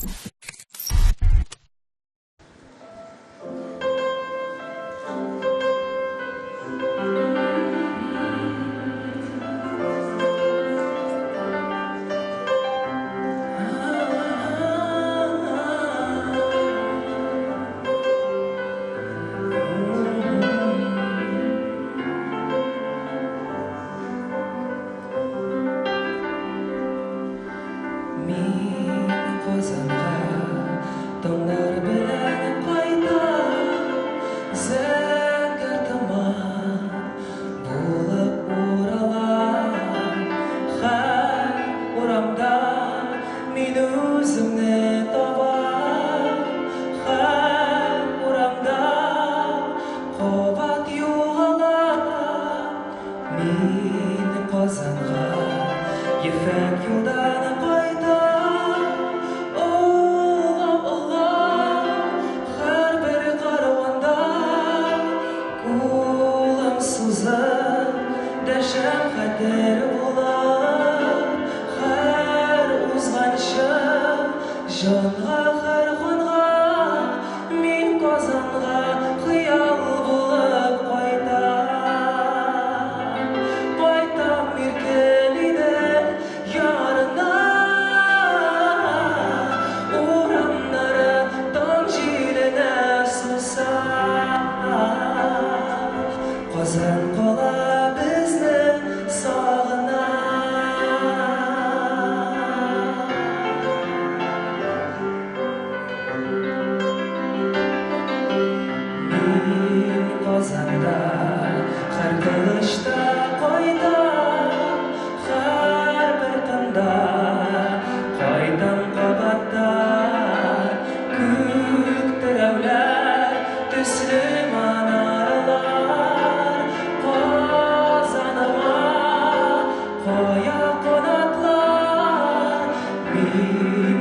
Мин Казанга таңнар белән кайтам, зәңгәр томан булып уралам. Һәр урамда мин үземне табам, һәр урамда кабат югалам. Мин Казанга ефәк юлдан кайтам, олап-олап һәрбер караванда кулым сузып дәшәм хәтер булып, һәр узганчы җанга, һәр ханга мин Казанга хыял булып кайтам. Кайтам иркен Идел ярына, урамнары таң җиленә сусап. Казан кала безне сагына. Мин Казанда һәр кылычта кайтам, һәрбер тында кайтам кабаттан. Күк терәүләр төсле манаралар Казаныма кая канатлар. Мин